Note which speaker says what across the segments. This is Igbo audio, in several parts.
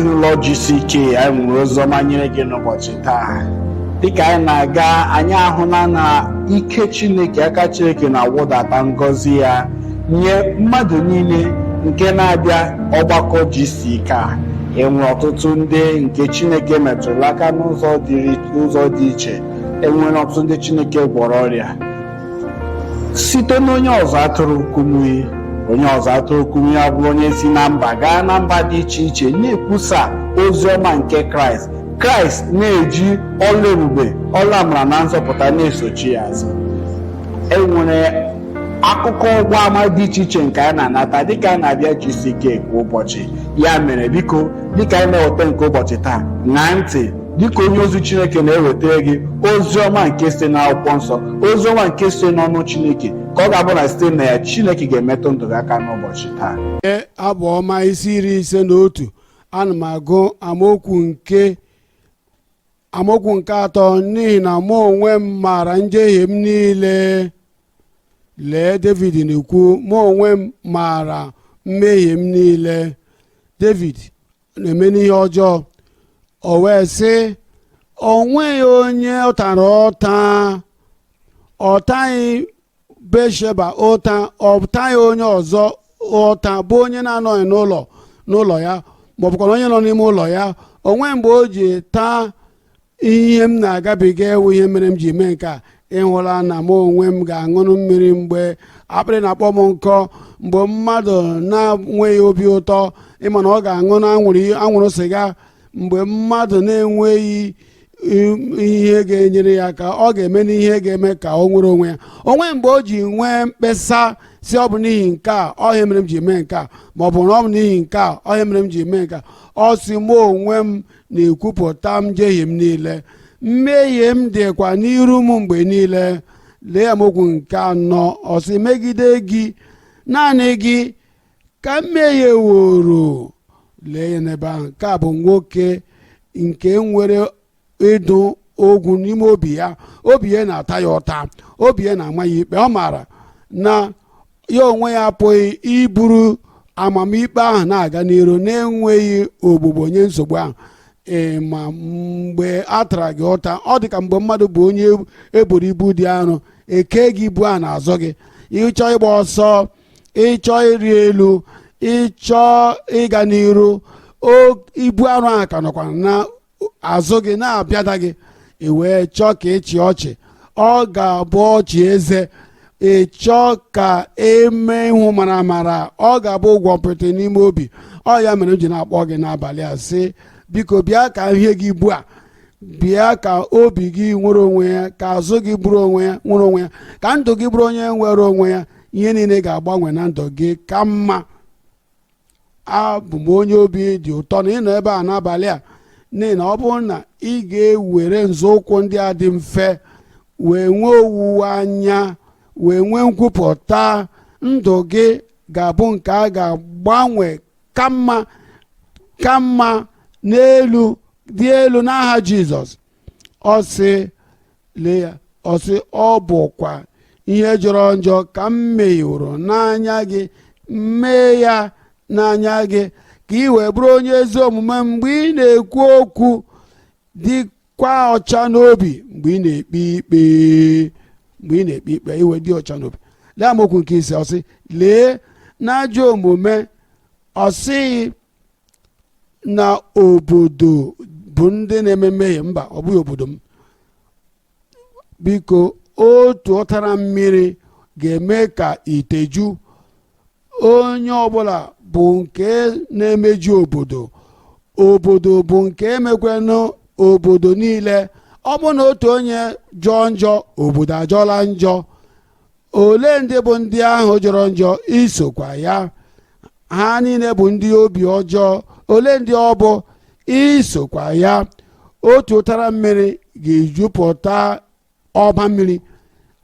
Speaker 1: Ezinụlọ GCK, anyị nwere oziọma nyere gị n'ụbọchị taa. Dịka anyị na-aga, anyị ahụla na ike Chineke, aka Chineke na-awụdata ngọzi ya nye mmadụ niile nke na-abịa ọgbakọ GCK a. Enwere ọtụtụ ndị nke Chineke metụrụ aka n'ụzọ dị iche. Enwere ọtụtụ ndị Chineke gwọrọ ọrịa site n'onye ọzụzụ atụrụ Kumuyi. Onye ọzụzụ atụrụ Kumuyi abụrụ onye si na mba gaa na mba dị iche iche na-ekwusa ozi ọma nke Kraịst. Kraịst na-eji ọlụ ebube, ọlụ amara na nzọpụta na-esochi ya azụ. Enwere akụkọ ọgba ama dị iche iche nke anyị na-anata dịka anyị na-abịa GCK kwa ụbọchị. Ya mere, biko, dịka anyị na-eweta nke ụbọchị taa, ṅaa ntị dịka onye ozi Chineke na-ewetara gị ozi ọma nke site n'Akwụkwọ Nsọ, ozi ọma nke site n'ọnụ Chineke, ka ọ ga-abụ na site na ya Chineke ga-emetụ ndụ gị aka n'ụbọchị taa.
Speaker 2: Ee, Abụ Ọma isi 51, ana m agụ amaokwu nke 3. N'ihi na mụ onwe m maara njehie m niile. Lee, David na-ekwu, "Mụ onwe m maara mmehie m niile." David na-eme n'ihe ọjọọ, o wee sị o nweghị onye ọ tara ụta. Ọ taghị Batsheba ụta, ọ taghị onye ọzọ ụta bụ onye na-anọghị n'ụlọ ya, ma ọ bụkwa onye nọ n'ime ụlọ ya. Onwe mgbe o ji taa ihe m na-agabiga ewu ihe mere m ji mee nke a. Ịhụla na mụ onwe m ga-aṅụrụ mmiri mgbe akpịrị na-akpọ m nkọ. Mgbe mmadụ na-enweghị obi ụtọ, ịma na ọ ga-aṅụ na anwụrụ sịga. Mgbe mmadụ na-enweghị ihe ga-enyere ya aka, ọ ga-eme n'ihe ga-eme ka o nwere onwe ya. Onwe mgbe o ji nwee mkpesa si ọ bụ n'ihi nke a ọhịa mere m ji mee nke a, ma ọ bụ na ọ bụ n'ihi nke a ọhịa mere m ji mee nke a. Ọ sị, "Mụ onwe m na-ekwupụta njehie m niile, mmehie m dịkwa n'iru m mgbe niile." Lee amaokwu nke 4. Ọ sị, "Megide gị, naanị gị, ka mmehie woro." Lee ya n'ebe ahụ. Nke a bụ nwoke nke nwere ịdụ ogwu n'ime obi ya. Obi ya na-ata ya ụta, obi ya na-ama ya ikpe. Ọ maara na ya onwe ya apụghị iburu amamikpe ahụ na-aga n'iru na-enweghị ogbugbo nye nsogbu ahụ. Ee, ma mgbe a tara gị ụta, ọ dị ka mgbe mmadụ bụ onye eboro ibu dị arọ, eke gị ibu a n'azụ gị. Ịchọ ịgba ọsọ, ịchọ ịrị elu, ịchọ ịga n'iru, ibu arụ ahụ ka nọkwa na azụ gị na-abịada gị. I wee chọọ ka ịchị ọchị, ọ ga-abụ ọchị eze. Ị chọọ ka eme ihu mara mara, ọ ga-abụ ụgwọ mpịtị n'ime obi. Ọ ya mere m ji na-akpọ gị n'abalị a, sị, biko, bịa ka ihe gị ibu a, bịa ka obi gị nwere onwe ya, ka azụ gị bụrụ onwe ya nwere onwe ya, ka ndụ gị bụrụ onye nwere onwe ya. Ihe niile ga-agbanwe na ndụ gị ka mma. Abụ m onye obi dị ụtọ na ịnọ ebe a n'abalị a, n'ihi na ọ bụrụ na ị ga-ewere nzọụkwụ ndị a dị mfe wee nwee owuwe anya, wee nwee nkwupụta, ndụ gị ga-abụ nke a ga-agbanwe ka mma, ka mma n'elu dị elu n'aha Jizọs. Ọ sị, lee ya, ọ sị, "Ọ bụkwa ihe jọrọ njọ ka m mehiworo n'anya gị, mee ya n'anya gị, ka ị wee bụrụ onye ezi omume mgbe ị na-ekwu okwu, dịkwa ọcha n'obi mgbe ị na-ekpe ikpe." Mgbe ị na-ekpe ikpe, iwe dị ọcha n'obi. Lee amaokwu nke 5. Ọ sị, "Lee n'ajọ omume." Ọ sịghị na obodo bụ ndị na-eme mmehie. Mba, ọ bụghị obodo m. Biko, otu ụtara mmiri ga-eme ka ite ju. Onye ọbụla bụ nke na-emeju obodo, obodo bụ nke emekwenụ obodo niile. Ọ bụ na otu onye jọọ njọ, obodo ajọla njọ. Ole ndị bụ ndị ahụ jọrọ njọ? Isokwa ya. Ha niile bụ ndị obi ọjọọ. Ole ndị ọ bụ? Isokwa ya. Otu ụtara mmiri ga-ejupụta ọba mmiri.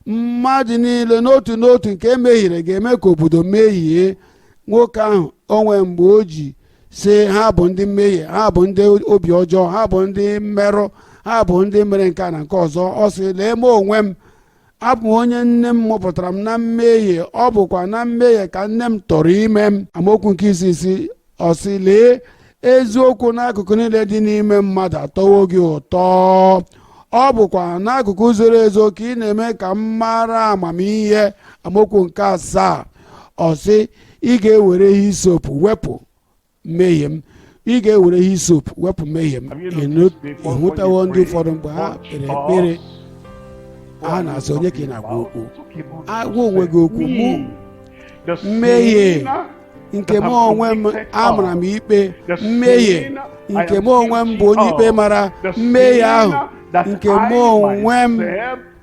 Speaker 2: Mmadụ niile n'otu n'otu nke emehiere ga-eme ka obodo mehie. Nwoke ahụ onwe mgbe o ji si ha bụ ndị mmehie, ha bụ ndị obi ọjọọ, ha bụ ndị mmerụ, ha bụ ndị mere nke a na nke ọzọ. Ọ sị, "Lee m onwe m, abụ m onye nne m mụpụtara m na mmehie, ọ bụkwa na mmehie ka nne m tọrọ ime m." Amaokwu nke 6, ọ sị, "Lee Eziokwu n'akụkụ niile dị n'ime mmadụ atọwo gị ụtọ. Ọ bụkwa n'akụkụ zoro ezo ka ị na-eme ka m mara amamihe. Amaokwu nke 7, ọ sị, ị ga-ewere hisop wepụ mmehie m. Ị ga-ewere hisop wepụ mmehie m. Ịhụtawo ndị ụfọdụ, mgbe ha kpere ekpere, a na-asị, "Onye ka ị na-agwa okwu? Agwa onwe gị okwu." Mụ, mmehie nke mụ onwe m amara m ikpe, mmehie nke mụ onwe m bụ onye ikpe mara, mmehie ahụ nke mụ onwe m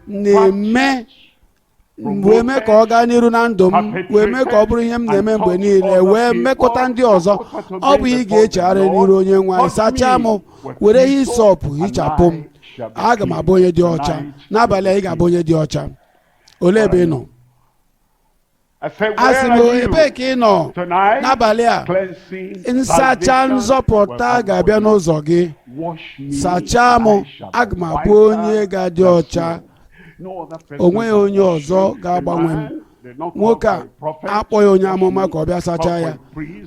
Speaker 2: na-eme, wee mee ka ọ gaa n'iru na ndụ m, wee mee ka ọ bụrụ ihe m na-eme mgbe niile, wee mekọta ndị ọzọ. Ọ bụ ị ga-echegharị n'iru Onye nwe anyị. Sachaa m, were hisọpụ hichapụ m, aga m abụ onye dị ọcha. N'abalị a, ị ga-abụ onye dị ọcha. Olee ebe ị nọ? A sị m, ebee ka ị nọ n'abalị a? Nsacha nzọpụta ga-abịa n'ụzọ gị. Sachaa m, aga m abụ onye ga-adị ọcha. O nweghị onye ọzọ ga-agbanwe m. Nwoke a akpọghị onye amụma ka ọ bịa sachaa ya.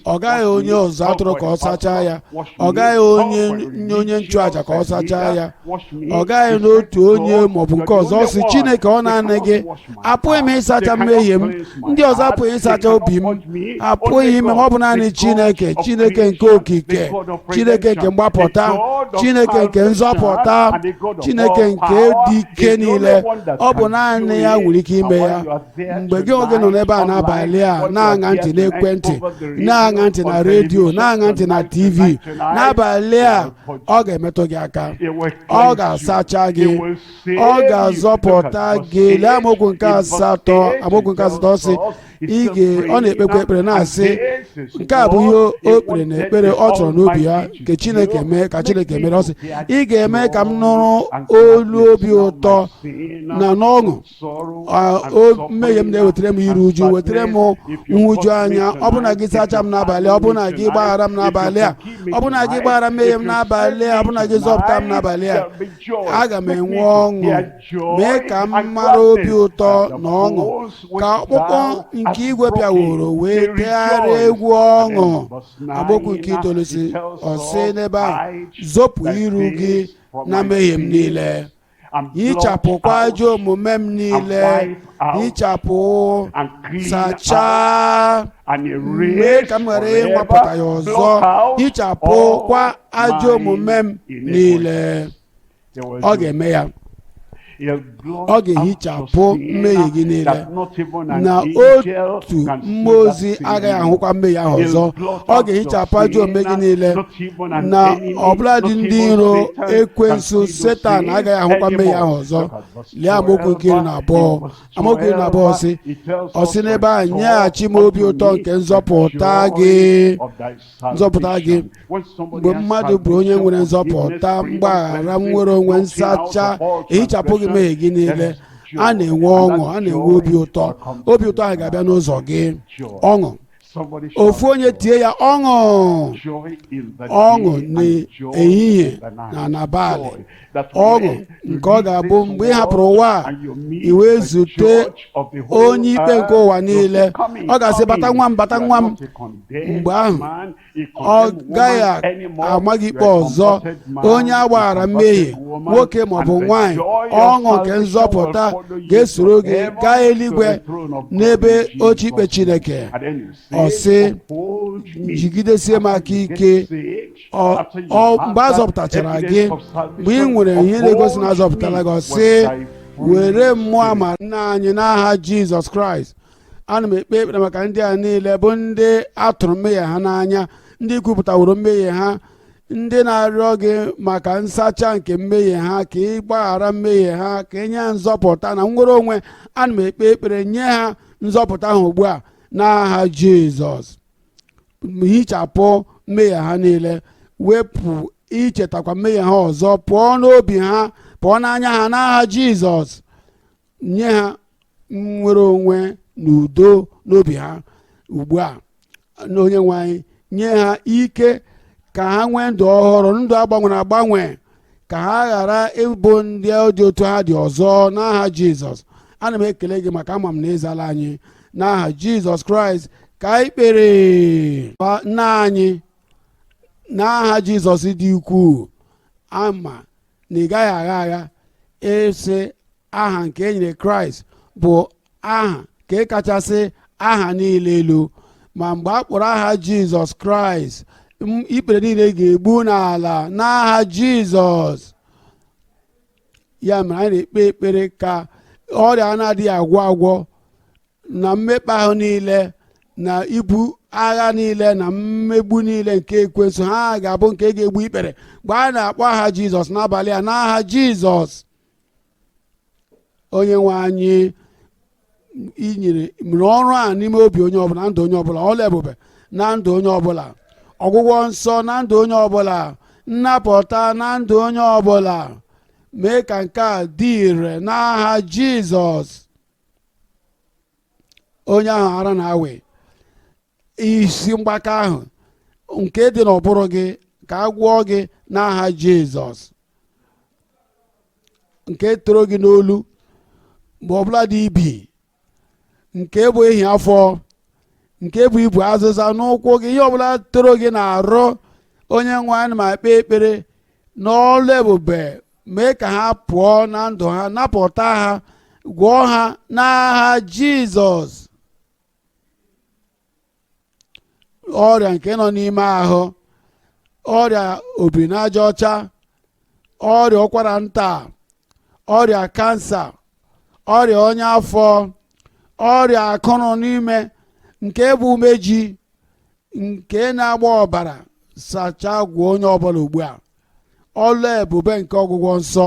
Speaker 2: Ọ gaghị onye ọzọ atụrụ ka ọ sachaa ya. Ọ gaghị onye nchụaja ka ọ sachaa ya. Ọ gaghị n'otu onye maọbụ nke ọzọ. Ọ sị, "Chineke, ọ naanị gị. Apụghị m ịsacha mmehie m. Ndị ọzọ apụghị ịsacha obi m, apụghị ime m. Ọ bụ naanị Chineke, Chineke nke okike, Chineke nke mgbapụta, Chineke nke nzọpụta, Chineke nke dị ike niile. Ọ bụ naanị ya nwere ike ime ya." Mgbe gị oge nọ n'ebe a n'abalị a, na-aṅa ntị n'ekwentị, na-aṅa ntị na redio, na-aṅa ntị na TV n'abalị a, ọ ga-emetụ gị aka, ọ ga-asacha gị, ọ ga-azọpụta gị. Lee amaokwu nke 8. Amaokwu nke 8 sị, ọ na-ekpekwa ekpere na-asị, nke a bụ ihe o kpere na ekpere ọ chọrọ n'obi ya nke Chineke mee, ka Chineke mere. Ọ sị, "Ị ga-eme ka m nụrụ olu obi ụtọ na n'ọṅụ. Mmehie m na-ewetara m iru uju, wetara m nhụju anya. Ọ bụ na gị sacha m n'abalị, ọ bụ na gị gbaghara m n'abalị a, ọ bụ na gị gbaghara mmehie m n'abalị a, ọ bụ na gị zọpụta m n'abalị a, aga m enwe ọṅụ. Mee ka m mara obi ụtọ na ọṅụ, ka ọkpụkpọ nke igwe pịaworo wee tegharịa egwu ọṅụ." Amaokwu nke 9 si, ọ sị n'ebe a, "Zopụ iru gị na mmehie m niile, hichapụkwa ajọ omume m niile." Hichapụ, sachaa, mee ka m ghara ịnwapụta ya ọzọ. Hichapụkwa ajọ omume m niile. Ọ ga-eme ya. Ọ ga-ehichapụ mmehie gị niile, na otu mmụọ ozi agaghị ahụkwa mmehie ahụ ọzọ. Ọ ga-ehichapụ ajọ omume gị niile, na ọbụladị ndị iro, ekwensu, Setan, agaghị ahụkwa mmehie ahụ ọzọ. Lee amaokwu nke 12. Amaokwu 12 sị, ọ sị n'ebe a, "Nyeghachi m obi ụtọ nke nzọpụta gị." Nzọpụta gị. Mgbe mmadụ bụ onye nwere nzọpụta, mgbaghara, nwere onwe, nsacha, ehichapụ gị mmehie gị niile, a na-enwe ọṅụ, a na-enwe obi ụtọ. Obi ụtọ ahụ ga-abịa n'ụzọ gị. Ọṅụ. Ofu onye tie ya, ọṅụ, ọṅụ n'ehihie na n'abalị, ọṅụ nke ọ ga-abụ mgbe ị hapụrụ ụwa a, i wee zute onye ikpe nke ụwa niile. Ọ ga-asị, "Bata, nwa m, bata, nwa m." Mgbe ahụ ọ gaghị ama gị ikpe ọzọ. Onye a gbaghara mmehie, nwoke maọbụ nwanyị, ọṅụ nke nzọpụta ga-esoro gị gaa eluigwe n'ebe oche ikpe Chineke. Ọ sị, "Jigidesie m aka ike." Mgbe a zọpụtachara gị, mgbe ị nwere ihe na-egosi na azọpụtala gị, ọ sị, "Were mmụọ amara." Nna anyị, n'aha Jizọs Kraịst, ana m ekpe ekpere maka ndị a niile bụ ndị atụrụ mmehie ha n'anya, ndị kwupụtaworo mmehie ha, ndị na-arịọ gị maka nsacha nke mmehie ha, ka ị gbaghara mmehie ha, ka ị nye ha nzọpụta na nnwere onwe. Ana m ekpe ekpere nye ha nzọpụta ahụ ugbu a n'aha Jizọs. Hichapụ mmehie ha niile, wepụ ichetakwa mmehie ha ọzọ pụọ n'obi ha, pụọ n'anya ha n'aha Jizọs. Nye ha nnwere onwe na udo n'obi ha ugbu a. Na Onye nwe anyị, nye ha ike ka ha nwee ndụ ọhụrụ, ndụ agbanwere agbanwe, ka ha ghara ịbụ ndị dị otu ha dị ọzọ n'aha Jizọs. Ana m ekele gị maka ama m na ịzala anyị. N'aha Jizọs Kraịst ka anyị kpere. Nna anyị. N'aha Jizọs dị ukwuu, ama na ị gaghị agha agha ịsị aha nke e nyere Kraịst bụ aha nke kachasị aha niile elu. Ma mgbe a kpọrọ aha Jizọs Kraịst, ikpere niile ga-egbu n'ala n'aha Jizọs. Ya mere anyị na-ekpe ekpere ka ọrịa na-adịghị agwọ agwọ na mmekpa ahụ niile na ibu agha niile na mmegbu niile nke ekwensu ha ga-abụ nke ga-egbu ikpere mgbe a na-akpọ aha Jizọs n'abalị a, n'aha Jizọs. Onye nwe anyị, inyere mere ọrụ a n'ime obi onye ọbụla, ndụ onye ọbụla, ọlụ ebube na ndụ onye ọbụla, ọgwụgwọ nsọ na ndụ onye ọbụla, nnapụta na ndụ onye ọbụla. Mee ka nke a dị ire n'aha Jizọs. Onye ahụ ara na-awe isi mgbaka ahụ nke dị n'ụbụrụ gị, ka a gwọọ gị n'aha Jizọs. Nke toro gị n'olu mgbe ọbụla dị ibi, nke bụ ehi afọ, nke bụ ibu azịza n'ụkwụ gị, ihe ọbụla toro gị na-arụ, onye nwe anyị ma kpee ekpere n'ọlụ ebube, mee ka ha pụọ na ndụ ha, napụta ha, gwọọ ha n'aha Jizọs. Ọrịa nke nọ n'ime ahụ, ọrịa obiri n'aja ọcha, ọrịa ụkwara nta, ọrịa kansa, ọrịa ọnya afọ, ọrịa akụrụ n'ime nke bụ umeji nke na-agba ọbara, sachaa gwọọ onye ọbụla ugbu a. Ọlụ ebube nke ọgwụgwọ nsọ,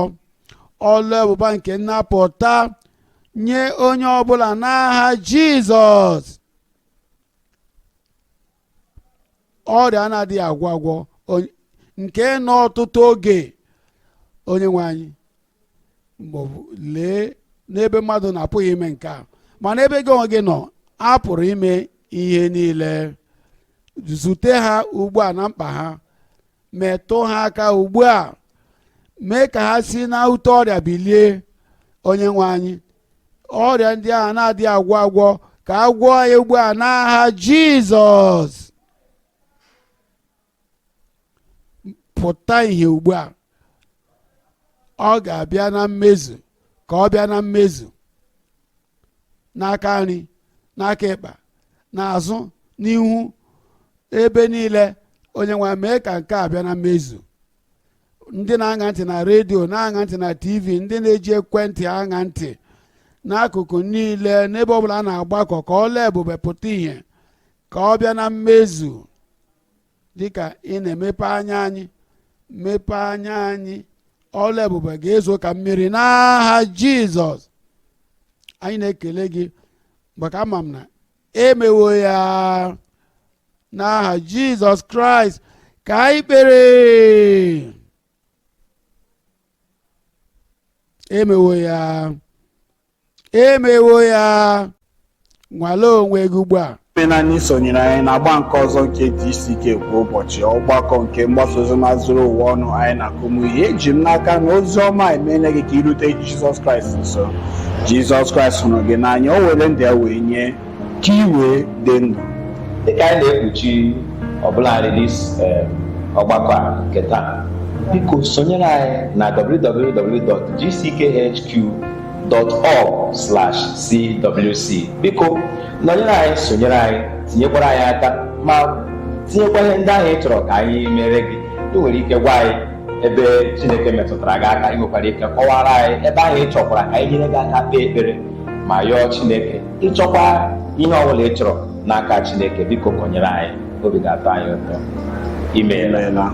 Speaker 2: ọlụ ebube nke nnapụta nye onye ọbụla n'aha Jizọs. Ọrịa na-adịghị agwọ agwọ nke nọ ọtụtụ oge, onye nwe anyị, maọbụ lee n'ebe mmadụ na-apụghị ime nke a, mana ebe gị onwe gị nọ a pụrụ ime ihe niile. Zute ha ugbu a na mkpa ha, metụ ha aka ugbu a, mee ka ha si na ute ọrịa bilie. Onye nwe anyị, ọrịa ndị ahụ na-adịghị agwọ agwọ, ka a gwọọ ya ugbu a n'aha Jizọs. Pụta ihe ugbu a, ọ ga-abịa na mmezu, ka ọ bịa na mmezu n'aka nri, n'aka ịkpa, n'azụ, n'ihu, ebe niile. Onye nwe, mee ka nke a bịa na mmezu. Ndị na-aṅa ntị na redio, na-aṅa ntị na TV, ndị na-eji ekwentị aṅa ntị n'akụkụ niile, n'ebe ọbụla a na-agbakọ, ka ọlụ ebube pụta ihe, ka ọ bịa na mmezu. Dịka ị na-emepe anya anyị, mepee anya anyị, ọlụ ebube ga-ezo ka mmiri n'aha Jizọs. Anyị na-ekele gị maka ama m na emewo ya n'aha Jizọs Kraịst ka anyị kpere. Emewo ya, emewo ya. Nwalee onwe gị ugbu a.
Speaker 1: Imela na isonyere anyị na agba nke ọzọ nke GCK kwa ụbọchị, ọgbakọ nke mgbasa oziọma zuru ụwa ọnụ anyị na-akụmụ ihe. Eji m n'aka na ozi ọma emeela gị ka irute Jizọs Kraịst nso. Jizọs Kraịst hụrụ gị n'anya, o were ndụ ya wee nye ka ị wee dị ndụ.
Speaker 3: Dịka anyị na-ekpuchi ọbụla anyị dis ọgbakọ a nke taa, biko sonyere anyị na www.gckhq.org/cwc. Biko nọnyere anyị, sonyere anyị, tinyekwara anyị aka ma tinyekwa ihe ndị ahụ ị chọrọ ka anyị mere gị. Ị nwere ike gwa anyị ebe Chineke metụtara gị aka, ị nwekwara ike kọwara anyị ebe ahụ ị chọkwara ka anyị nyere gị aka kpee ekpere ma yọọ Chineke. Ịchọkwa ihe ọbụla ị chọrọ n'aka Chineke, biko kọnyere anyị, obi ga-atọ anyị ụtọ. Imeela.
Speaker 1: Imeela.